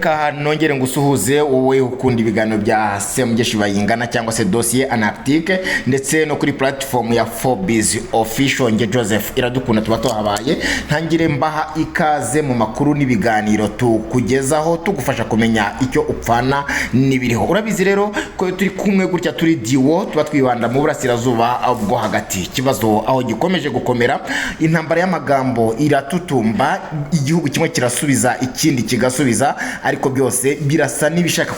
Reka nongere ngusuhuze wowe ukunda ibiganiro bya Semugeshi Bayingana cyangwa se Dossier Antarctique, ndetse no kuri platform ya Forbes Official. Nge Joseph Iradukunda tuba tuhabaye. Ntangire mbaha ikaze mu makuru n'ibiganiro tukugezaho, tugufasha kumenya icyo upfana n'ibiriho. Urabizi rero ko turi kumwe gutya, turi duo, tuba twibanda mu burasirazuba bwo hagati. Ikibazo aho gikomeje gukomera, intambara y'amagambo iratutumba, igihugu kimwe kirasubiza, ikindi kigasubiza, ariko byose birasa n'ibishaka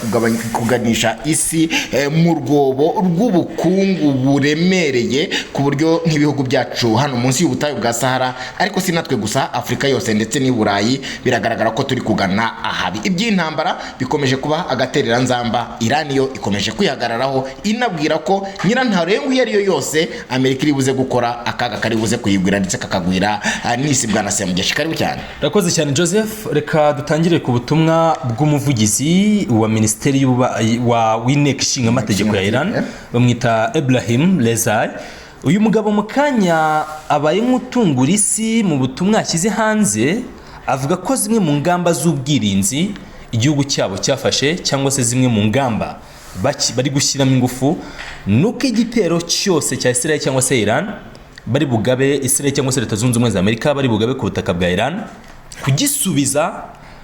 kuganisha isi mu rwobo rw'ubukungu buremereye, ku buryo nk'ibihugu byacu hano munsi y'ubutayu bwa Sahara, ariko si natwe gusa, Afurika yose ndetse n'i Burayi, biragaragara ko turi kugana ahabi. Iby'intambara bikomeje kuba agatereranzamba. Irani yo ikomeje kwihagararaho, inabwira ko nyirantarengwa iyo ari yo yose Amerika iri buze gukora, akaga kari buze kuyigwira ndetse kakagwira n'isi. Bwana Semugeshi, karibu cyane. Urakoze cyane, Joseph. Reka dutangire ku butumwa bw'umuvugizi wa minisiteri w'inteko ishinga amategeko ya Iran, bamwita Ibrahim Rezai. Uyu mugabo mu kanya abaye nk'utungura isi mu butumwa yashyize hanze, avuga ko zimwe mu ngamba z'ubwirinzi igihugu cyabo cyafashe, cyangwa se zimwe mu ngamba bari gushyiramo ingufu, ni uko igitero cyose cya Israel cyangwa se Iran bari bugabe, Israel cyangwa se Leta Zunze Ubumwe za Amerika bari bugabe ku butaka bwa Iran, kugisubiza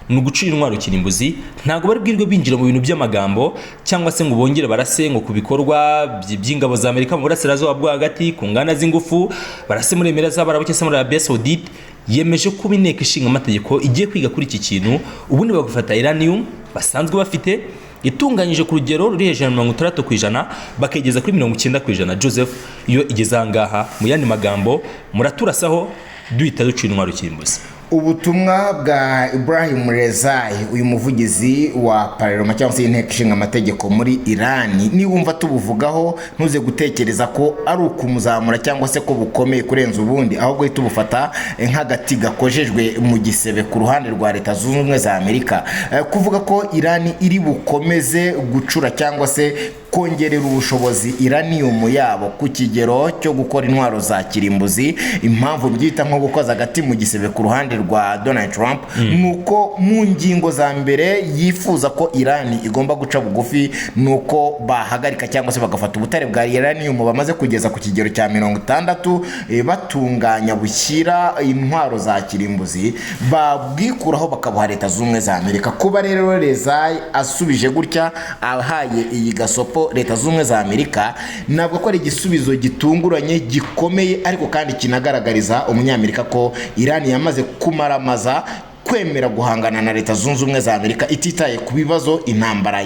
ni ugucira intwaro kirimbuzi. Ntabwo bari bwirwe binjira mu bintu by'amagambo, cyangwa se ngo bongere barase ngo ku bikorwa by'ingabo za Amerika mu burasirazuba bwo hagati, ku nganda z'ingufu, barase muri Emirats z'Abarabu cyangwa se muri Arabia Saoudite. Yemeje ko inteko ishinga amategeko igiye kwiga kuri iki kintu, ubundi bagafata uranium basanzwe bafite itunganyije ku rugero ruri hejuru ya 60%, bakayigeza kuri 90%. Joseph, iyo igeze aha ngaha, mu yandi magambo, muraturasaho duhita ducira intwaro kirimbuzi. Ubutumwa bwa Ibrahim Rezai, uyu muvugizi wa parlement cyangwa se inteko ishinga amategeko muri Irani, niwumva tubuvugaho ntuze gutekereza ko ari ukumuzamura cyangwa se ko bukomeye kurenza ubundi, ahubwo uhita ubufata nk'agati gakojejwe mu gisebe ku ruhande rwa Leta Zunze Ubumwe za Amerika. Kuvuga ko Irani iri bukomeze gucura cyangwa se kongerera ubushobozi uranium yabo ku kigero cyo gukora intwaro za kirimbuzi, impamvu byita nko gukoza agati mu gisebe ku ruhande rwa Donald Trump ni uko mu ngingo za mbere yifuza ko Irani igomba guca bugufi ni uko bahagarika cyangwa se bagafata ubutare bwa uranium bamaze kugeza ku kigero cya 60 batunganya bushyira intwaro za kirimbuzi, babwikuraho bakabuha Leta Zunze Ubumwe za Amerika. Kuba rero Rezai asubije gutya, ahaye iyi gasopo Leta Zunze Ubumwe za Amerika, ntabwo ko ari igisubizo gitunguranye gikomeye, ariko kandi kinagaragariza umunyamerika ko Irani yamaze kumaramaza kwemera guhangana na Leta Zunze Ubumwe za Amerika, ititaye ku bibazo intambara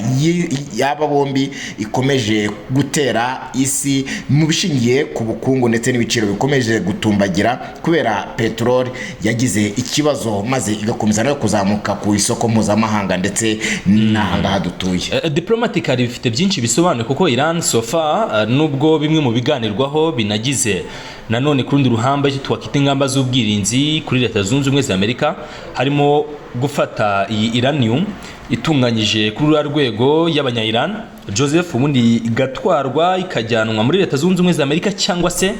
y'aba bombi ikomeje gutera isi mu bishingiye ku bukungu ndetse n'ibiciro bikomeje gutumbagira kubera peteroli yagize ikibazo, maze igakomeza nayo kuzamuka ku isoko mpuzamahanga ndetse n'ahangaha dutuye. Diplomatically bifite byinshi bisobanuye, kuko Iran so far, nubwo bimwe mu biganirwaho binagize nanone ku rundi ruhande icyo twakwita ingamba z'ubwirinzi kuri Leta Zunze Ubumwe za Amerika, harimo gufata iyi uranium itunganyije kuri ruriya rwego y'abanya Iran, Joseph, ubundi igatwarwa ikajyanwa muri Leta Zunze Ubumwe za Amerika, cyangwa se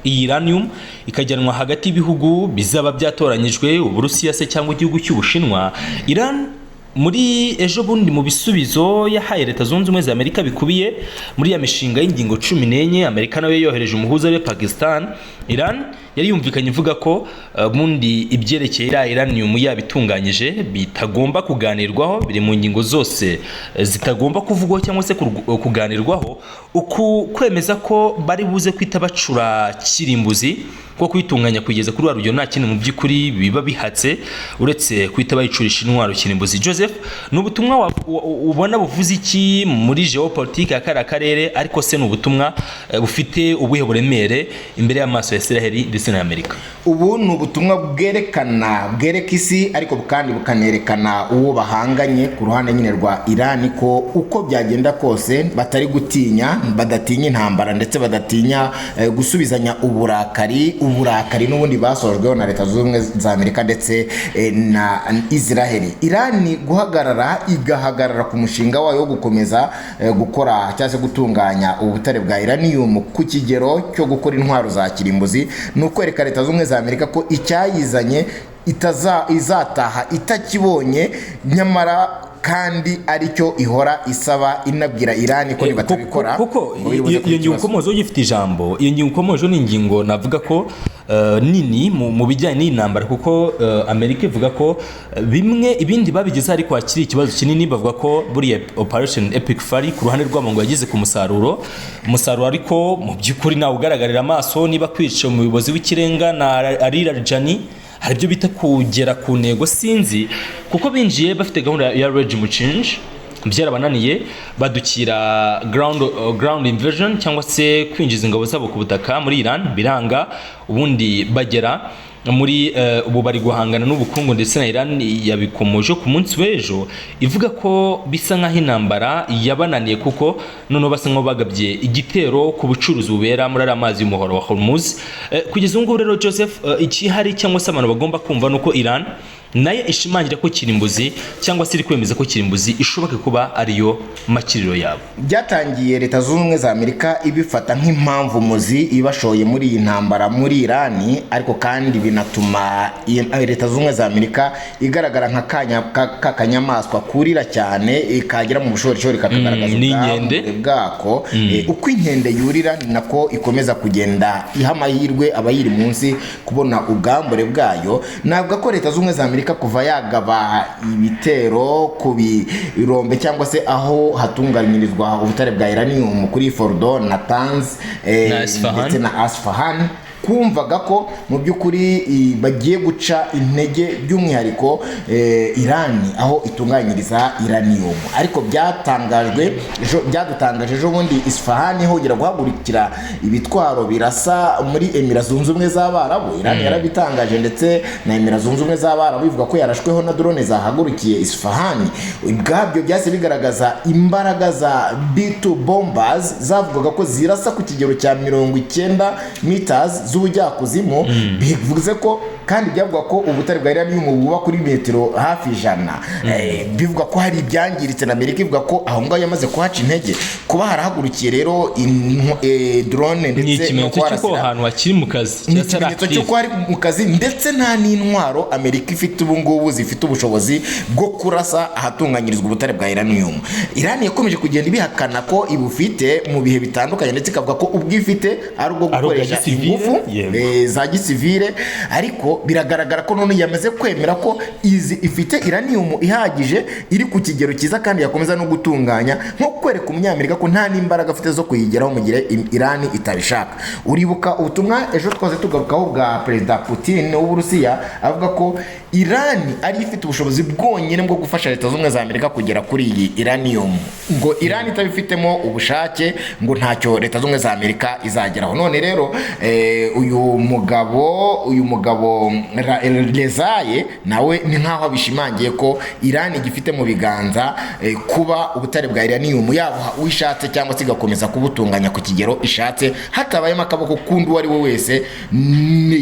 iyi uranium ikajyanwa hagati y'ibihugu bizaba byatoranyijwe, Uburusiya se cyangwa igihugu cy'Ubushinwa. Iran muri ejo bundi mu bisubizo yahaye Leta Zunze Ubumwe za Amerika bikubiye muri ya mishinga y'ingingo 14 Amerika nayo yohereje umuhuza we Pakistan, Iran yari yumvikanye ivuga ko ubundi ibyerekeye iriya uranium yaba itunganyije bitagomba kuganirwaho, biri mu ngingo zose zitagomba kuvugwaho cyangwa se kuganirwaho. Uku kwemeza ko bari buze kwita bacura kirimbuzi ko kuyitunganya kugeza kuri rwa rugero, nta kindi mu by'ukuri biba bihatse uretse guhita bayicurisha intwaro kirimbuzi. Joseph, ni ubutumwa ubona buvuze iki muri geopolitique ya kariya karere? Ariko se ni ubutumwa bufite ubuhe buremere imbere y'amaso ya Israel ndetse na Amerika? Ubu ni ubutumwa bwerekana, bwereka isi, ariko kandi bukanerekana uwo bahanganye ku ruhande nyine rwa Irani, ko uko byagenda kose batari gutinya, badatinya intambara ndetse badatinya gusubizanya uburakari, uburakari n'ubundi basojweho na Leta Zunze Ubumwe za Amerika ndetse na Israel. Irani guhagarara, igahagarara ku mushinga wayo wo gukomeza gukora cyangwa se gutunganya ubutare bwa uranium ku kigero cyo gukora intwaro za kirimbuzi, ni ukwereka Leta Zunze Ubumwe za Amerika ko icyayizanye itaza izataha itakibonye, nyamara kandi aricyo ihora isaba, inabwira Irani ko nibatabikora kuko ngo biri buze iyo kuba iyo ngingo ikibazo. ukomoje, ugifite ijambo, iyo ngingo ukomoje ni ingingo navuga ko nini mu bijyanye n'iyi ntambara, kuko Amerika ivuga ko bimwe ibindi babigezeho ariko hakiri ikibazo kinini. Bavuga ko buriya Operation Epic Fury ku ruhande rwabo ngo yageze ku musaruro, ariko mu by'ukuri ntawe ugaragarira amaso. Niba kwica umuyobozi w'ikirenga na Ali Larijani hari ibyo bita kugera ku ntego, sinzi, kuko binjiye bafite gahunda ya regime change, byarabananiye, badukira ground invasion cyangwa se kwinjiza ingabo zabo ku butaka muri Iran, biranga. Ubundi bagera muri ubu bari guhangana n'ubukungu, ndetse na Iran yabikomoje ku munsi w'ejo ivuga ko bisa nk'aho intambara yabananiye, kuko noneho basa nk'aho bagabye igitero ku bucuruzi bubera muri ariya mazi y'umuhoro wa Hormuz. Kugeza ubu ngubu rero, Joseph, ikihari cyangwa se abantu bagomba kumva ni uko Iran nayo ishimangira ko kirimbuzi, cyangwa se iri kwemeza ko kirimbuzi ishoboka kuba ariyo makiriro yabo. Byatangiye Leta Zunze Ubumwe za Amerika ibifata nk'impamvu muzi ibashoye muri iyi ntambara muri Irani, ariko kandi binatuma Leta Zunze Ubumwe za Amerika igaragara nka ka kanyamaswa kurira cyane, kagera mu bushorishori kakagaragaza Ni inkende. Ubwambure bwako. Uko inkende yurira ni nako ikomeza kugenda iha amahirwe abayiri munsi kubona ubwambure bwayo. Navuga ko Leta Zunze Ubumwe za Amerika kuva yagaba ibitero ku birombe cyangwa se aho hatunganyirizwa ubutare bwa uranium kuri Fordo, Natanz Na Isfahan. ndetse na Asfahan, kumvaga ko mu by'ukuri bagiye guca intege by'umwihariko Iran aho itunganyiriza uranium. Ariko byatangajwe byadutangaje ejo bundi Isfahan hongera guhagurukira ibitwaro birasa muri Emira Zunze Ubumwe z'Abarabu. Iran yarabitangaje, ndetse na Emira Zunze Ubumwe z'Abarabu ivuga ko yarashweho na drone zahagurukiye Isfahan. Ubwabyo byahise bigaragaza imbaraga za B2 bombers zavugaga ko zirasa ku kigero cya 90 meters z'ubujyakuzimu. Bivuze ko kandi byavuga ko ubutare bwa uranium buba kuri metero hafi 100. Bivuga ko hari ibyangiritse, na Amerika ivuga ko aho ngaho yamaze kuhaca intege. Kuba harahagurukiye rero drone Ni ndetse no ikimenyetso cy'uko kuharasira ahantu hakiri mu kazi ni cyangwa se ari ikimenyetso active. cy'uko ari mu kazi, ndetse nta n'intwaro Amerika ifite ubu ngubu zifite ubushobozi bwo kurasa ahatunganyirizwa ubutare bwa uranium. Iran yakomeje kugenda ibihakana ko ibufite mu bihe bitandukanye, ndetse ikavuga ko ubwifite ari ubwo Ari ubwa gukoresha gisivile, ingufu yego. za gisivile. Ariko biragaragara ko none yamaze kwemera ko izi ifite uranium ihagije iri ku kigero cyiza, kandi yakomeza no gutunganya, nko kwereka umunyamerika ko nta n'imbaraga afite zo kuyigeraho mu gihe Iran itabishaka. Uribuka ubutumwa ejo twaze tugarukaho bwa Perezida Putin w'Uburusiya, avuga ko Iran ari ifite ubushobozi bwonyine bwo gufasha Leta Zunze Ubumwe za Amerika kugera kuri iyi uranium, ngo Iran itabifitemo ubushake ngo ntacyo Leta Zunze Ubumwe za Amerika izageraho. None rero uyu mugabo Rezaye nawe ni nkaho abishimangiye ko Iran igifite mu biganza kuba ubutare bwa uranium yaba uwishatse cyangwa se igakomeza kubutunganya ku kigero ishatse, hatabayemo akaboko kundi uwo ari we wese,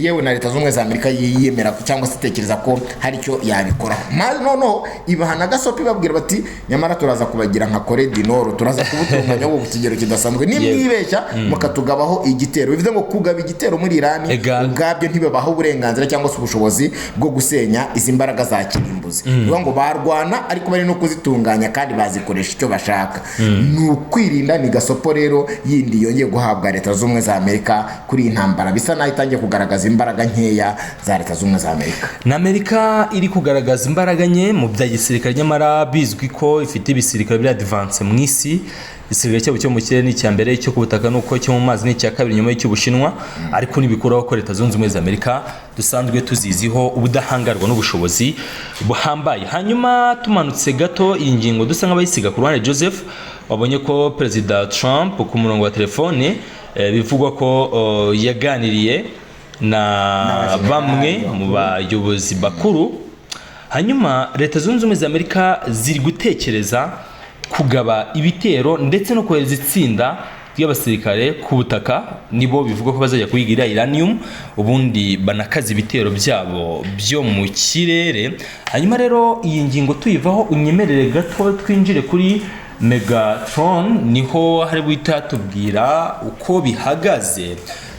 yewe na Leta Zunze Ubumwe za Amerika yiyemera cyangwa se itekereza ko hari icyo yabikoraho. Maze noneho ibaha na gasopo, ibabwira bati: "Nyamara turaza kubagira nka Corée du Nord, turaza kubutunganya ku kigero kidasanzwe nimwibeshya mukatugabaho igitero." Bivuze ngo kugaba igitero muri Iran ubwabyo ntibabaho uburenganzira cyangwa se ubushobozi bwo gusenya izi mbaraga za kirimbuzi. Bivuga ngo barwana ariko bari no kuzitunganya kandi bazikoresha icyo bashaka. Ni ukwirinda. Ni gasopo rero yindi yongeye guhabwa Leta Zunze Ubumwe za Amerika kuri iyi ntambara bisa naho itangiye kugaragaza imbaraga nkeya za Leta Zunze Ubumwe za Amerika. Na Amerika iri kugaragaza imbaraga nke mu bya gisirikare, nyamara bizwi ko ifite ibisirikare biri advance mu isi. Igisirikare cyabo cyo mu kirere ni icya mbere, icyo ku butaka nuko, icyo mu mazi ni icya kabiri nyuma y'icy'Ubushinwa. Ariko ntibikuraho ko Leta Zunze Ubumwe za Amerika dusanzwe tuziziho ubudahangarwa n'ubushobozi buhambaye. Hanyuma tumanutse gato, iyi ngingo dusa nk'abayisiga ku ruhande, Joseph, wabonye ko Perezida Trump ku murongo wa telefone bivugwa ko yaganiriye na N'abajenerali bamwe mu bayobozi bakuru. Hanyuma Leta Zunze Ubumwe za Amerika ziri gutekereza kugaba ibitero ndetse no kohereza itsinda ry'abasirikare ku butaka, nibo bivugwa ko bazajya kuyigira uranium, ubundi banakaza ibitero byabo byo mu kirere. Hanyuma rero iyi ngingo tuyivaho, unyemerere gato twinjire kuri Megatron, niho hari buhita tubwira uko bihagaze.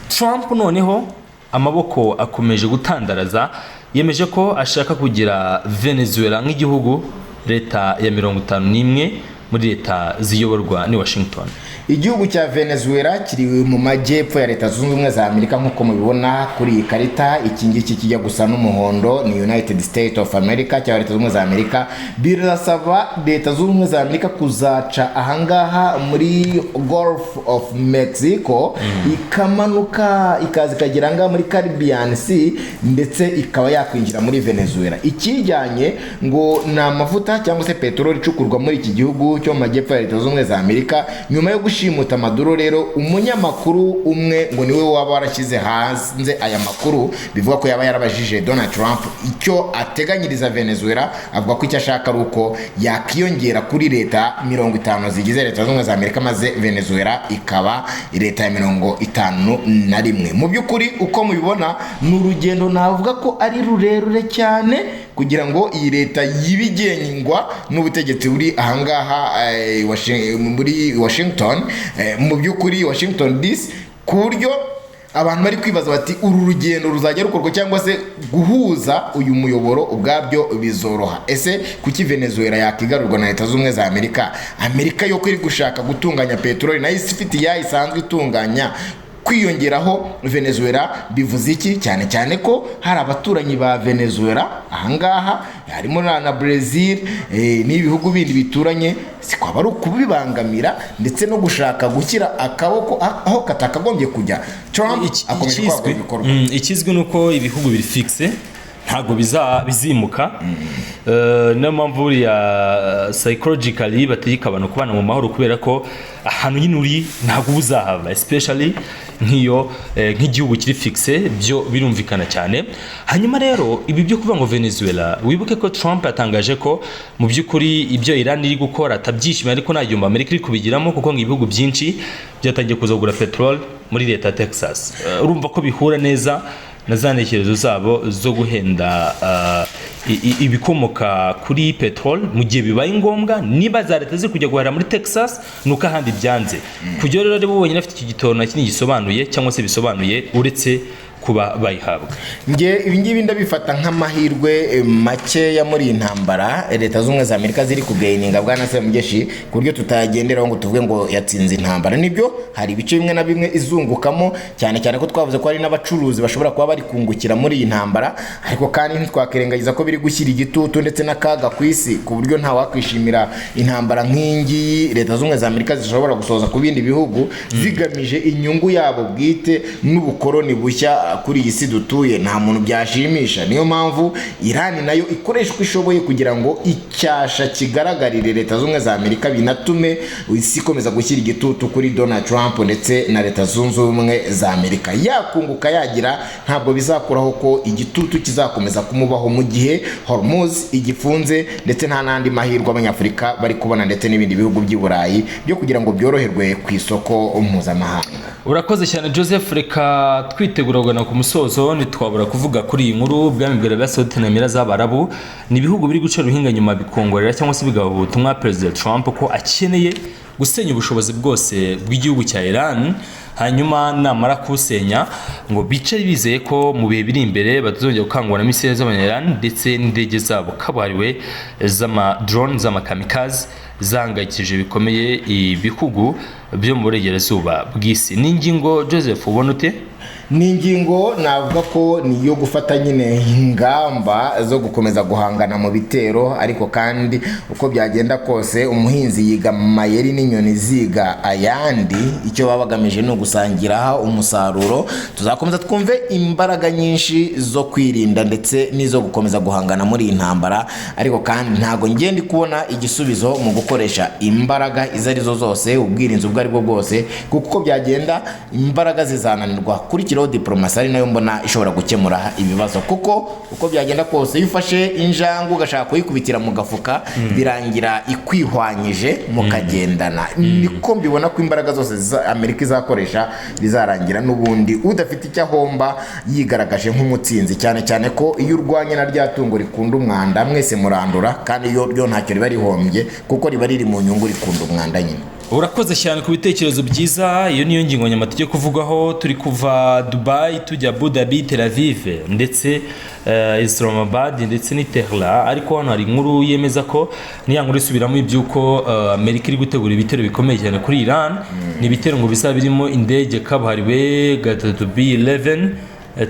Trump noneho amaboko akomeje gutandaraza. Yemeje ko ashaka kugira Venezuela nk'igihugu leta ya 51 muri leta ziyoborwa ni Washington. Igihugu cya Venezuela kiri mu majyepfo ya Leta Zunze Ubumwe za Amerika, nk'uko mubibona kuri iyi karita. Iki ngiki kijya gusa n'umuhondo ni United States of America cyangwa Leta Zunze Ubumwe za Amerika. Birasaba Leta Zunze Ubumwe za Amerika kuzaca ahangaha muri Gulf of Mexico, ikamanuka ikaza ikagera ahangaha muri Caribbean Sea, ndetse ikaba yakwinjira muri Venezuela. Ikijyanye ngo ni amavuta cyangwa se peteroli icukurwa muri iki gihugu cyo mu majyepfo ya Leta Zunze Ubumwe za Amerika. Nyuma yo gushimuta Maduro rero, umunyamakuru umwe ngo niwe waba warashyize hanze aya makuru, bivuga ko yaba yarabajije Donald Trump icyo ateganyiriza Venezuela, avuga ko icyo ashaka ari uko yakiyongera kuri leta 50 zigize Leta Zunze Ubumwe za Amerika, maze Venezuela ikaba leta ya 51. Mu by'ukuri, uko mubibona, ni urugendo navuga ko ari rurerure cyane kugira ngo iyi leta yibigengwa n'ubutegetsi buri ahangaha muri Washington, mu by'ukuri Washington DC, ku buryo abantu bari kwibaza bati: "Uru rugendo ruzajya rukorwa cyangwa se guhuza uyu muyoboro ubwabyo bizoroha?" Ese kuki Venezuela yakigarurwa na Leta Zunze Ubumwe za Amerika? Amerika yo iri gushaka gutunganya peteroli, nayo ifite iyayo isanzwe itunganya. Kwiyongeraho Venezuela bivuze iki, cyane cyane ko hari abaturanyi ba Venezuela ahangaha harimo na Brazil n'ibihugu bindi bituranye? Si kwaba ari ukubibangamira ndetse no gushaka gushyira akaboko aho katakagombye kujya? Trump akomeje kwagura ibikorwa. Ikizwi ni uko ibihugu biri fixe, ntabwo bizimuka. Niyo mpamvu buriya psychologically bategeka abantu kubana mu mahoro, kubera ko ahantu nyine uri ntabwo uba uzahava, especially nk'iyo nk'igihugu kiri fixe, byo birumvikana cyane. Hanyuma rero ibi byo kuvuga ngo Venezuela, wibuke ko Trump yatangaje ko mu by'ukuri ibyo Iran iri gukora atabyishimiye, ariko nta gihombo Amerika iri kubigiramo, kuko ngo ibihugu byinshi byatangiye kuza kugura peteroli muri leta ya Texas. Urumva ko bihura neza na za ntekerezo zabo zo guhenda ibikomoka kuri peteroli mu gihe bibaye ngombwa. Niba za leta ziri kujya guhahira muri Texas, ni uko ahandi byanze kujya. Rero bo bonyine afite iki gitoro, nta kindi gisobanuye cyangwa se bisobanuye uretse kuba bayihabwa. Nge ibi ngibi ndabifata nk'amahirwe makeya muri iyi ntambara Leta Zunze Ubumwe za Amerika ziri kugaininga, bwana Semugeshi, ku buryo tutayagenderaho ngo tuvuge ngo yatsinze intambara. Nibyo, hari ibice bimwe na bimwe izungukamo, cyane cyane ko twavuze ko hari n'abacuruzi bashobora kuba bari kungukira muri iyi ntambara, ariko kandi ntitwakirengagiza ko biri gushyira igitutu ndetse n'akaga ku isi, ku buryo nta wakwishimira intambara nk'iyi ngiyi Leta Zunze Ubumwe za Amerika zishobora gusohoza ku bindi bihugu zigamije inyungu yabo bwite n'ubukoroni bushya kuri iyi si dutuye. Nta muntu byashimisha. Niyo mpamvu Irani nayo ikoresha uko ishoboye kugira ngo icyasha kigaragarire Leta Zunze Ubumwe za Amerika, binatume isi ikomeza gushyira igitutu kuri Donald Trump ndetse na Leta Zunze Ubumwe za Amerika. Yakunguka yagira, ntabwo bizakuraho ko igitutu kizakomeza kumubaho mu gihe Hormuz igifunze, ndetse nta n'andi mahirwe Abanyafurika bari kubona ndetse n'ibindi bihugu by'i Burayi byo kugira ngo byoroherwe ku isoko mpuzamahanga. Urakoze cyane, Joseph. Reka twitegura kugana ku musozo, ntitwabura kuvuga kuri iyi nkuru. Ubwami bwa Arabia Saudite na Emira z'Abarabu ni ibihugu biri guca ruhinga nyuma, bikongorera cyangwa se bigaha ubutumwa Perezida Trump ko akeneye gusenya ubushobozi bwose bw'igihugu cya Iran, hanyuma namara kubusenya ngo bicare bizeye ko mu bihe biri imbere batazongera gukangwa na misile z'abanya-Iran ndetse n'indege zabo kabuhariwe z'ama drone, z'amakamikaze, zahangayikishije bikomeye ibihugu byo mu burengerazuba bw'isi. Ni ingingo, Joseph, ubona ute? Ni ingingo navuga ko ni iyo gufata nyine ingamba zo gukomeza guhangana mu bitero, ariko kandi uko byagenda kose umuhinzi yiga mayeri n'inyoni ziga ayandi. Icyo baba bagamije ni ugusangira umusaruro. Tuzakomeza twumve imbaraga nyinshi zo kwirinda ndetse n'izo gukomeza guhangana muri iyi ntambara, ariko kandi ntabwo ngenda kubona igisubizo mu gukoresha imbaraga izo arizo zose, ubwirinzi ubwo aribwo bwose, kuko uko byagenda imbaraga zizananirwa. Kurikiraho diporomasi, ari nayo mbona ishobora gukemura ibibazo, kuko uko byagenda kose iyo ufashe injangwe ugashaka kuyikubitira mu gafuka, birangira ikwihwanyije mukagendana. Niko mbibona ko imbaraga zose Amerika izakoresha bizarangira n'ubundi udafite icyo ahomba yigaragaje nk'umutsinzi, cyane cyane ko iyo urwanye na rya tungo rikunda umwanda, mwese murandura, kandi iyo ryo ntacyo riba rihombye kuko riba riri mu nyungu, rikunda umwanda nyine. Urakoze cyane ku bitekerezo byiza. Iyo niyo ngingo nyama tujye kuvugaho. Turi kuva Dubai tujya Abu Dhabi, Tel Aviv ndetse Islamabad ndetse ni Tehran. Ariko hano hari inkuru yemeza ko niya nkuru isubiramo iby'uko Amerika iri gutegura ibitero bikomeye cyane kuri Iran. Ni ibitero ngo bizaba birimo indege kabuhariwe 3 B11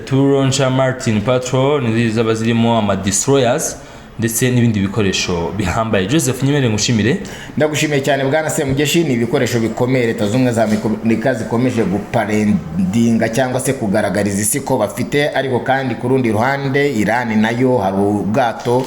Two Marine Patrol, zaba zirimo ama destroyers ndetse n'ibindi bikoresho bihambaye. Joseph, nyemerere ngushimire. Ndagushimiye cyane, bwana Semugeshi. Ni ibikoresho bikomeye Leta Zunze Ubumwe za Amerika zikomeje guparadinga cyangwa se kugaragariza isi ko bafite. Ariko kandi ku rundi ruhande, Iran nayo hari ubwato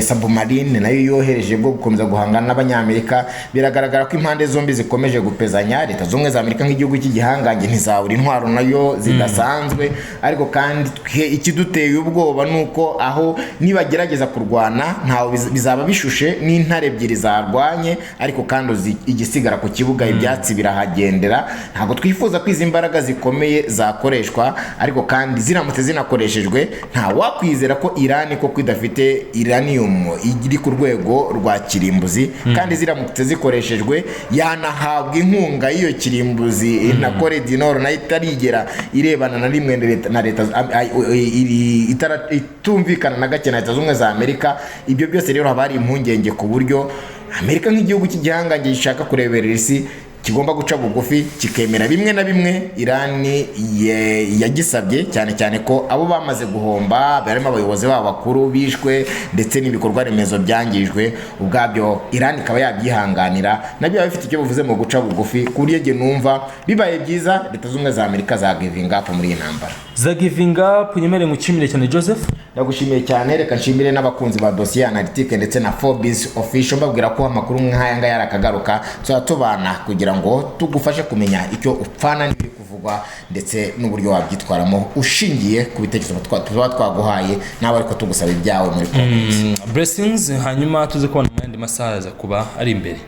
submarine nayo yohereje bwo gukomeza guhangana n'Abanyamerika. Biragaragara ko impande zombi zikomeje gupezanya. Leta Zunze Ubumwe za Amerika nk'igihugu cy'igihangange ntizabura intwaro nayo zidasanzwe. Ariko kandi twe ikiduteye ubwoba ni uko aho nibagerageza kurwana ntawe bizaba bishushe n'intare ebyiri zarwanye. Ariko kandi uzi igisigara ku kibuga, ibyatsi birahagendera. Ntabwo twifuza ko izi mbaraga zikomeye zakoreshwa. Ariko kandi ziramutse zinakoreshejwe, nta wakwizera ko Irani koko idafite uranium iri ku rwego rwa kirimbuzi. Kandi ziramutse zikoreshejwe, yanahabwa inkunga y'iyo kirimbuzi na Corée du Nord, nayo itarigera irebana na rimwe na leta itumvikana na gake na Leta Zunze Ubumwe za Amerika. Ibyo byose rero haba hari impungenge ku buryo Amerika nk'igihugu cy'igihangange gishaka kureberera isi kigomba guca bugufi, kikemera bimwe na bimwe Irani yagisabye, cyane cyane ko abo bamaze guhomba barimo abayobozi babo bakuru bishwe ndetse n'ibikorwa remezo byangijwe. Ubwabyo Irani ikaba yabyihanganira, nabyo biba bifite icyo bivuze mu guca bugufi, ku buryo njye numva bibaye byiza Leta Zunze Ubumwe za Amerika za giving up muri iyi ntambara. Za giving up. Nyemerere ngushimire cyane, Joseph. Ndagushimiye cyane. Reka nshimire n'abakunzi ba Dosiye Analytique ndetse na Forbes Official, mbabwira ko amakuru nk'aya ngaya arakagaruka, tuzaba tubana kugira ngo tugufashe kumenya icyo upfana n'ibiri kuvugwa ndetse n'uburyo wabyitwaramo ushingiye ku bitekerezo tuba twaguhaye nawe, ariko tugusaba ibyawe muri comments. Blessings. Hanyuma tuze kubona mu yandi masaha yaza kuba ari imbere.